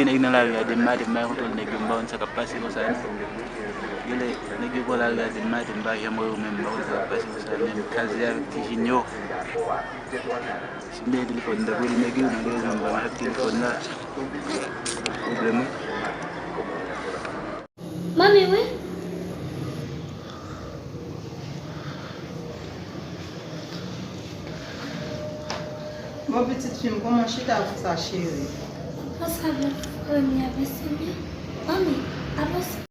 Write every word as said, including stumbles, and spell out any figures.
Nèg nan lari a de maten, m pa gen kontwòl nèg yo, m pa konn sa k ap pase konsa non. Genlè nèg yo pran lari a de maten, m pa janm wè yo menm, m pa konn sa k ap pase konsa menm. Kazè avèk Ti Jinyo. Si m te gen telefòn, m t ap rele nèg yo, malerezman m pa avèk telefòn la. Pwoblèm wi. Manmi wi. Bon pitit fi m, kòman chita konsa cheri? Bon, sa byen, frè m, y ap ensemen. Manmi, apre sa.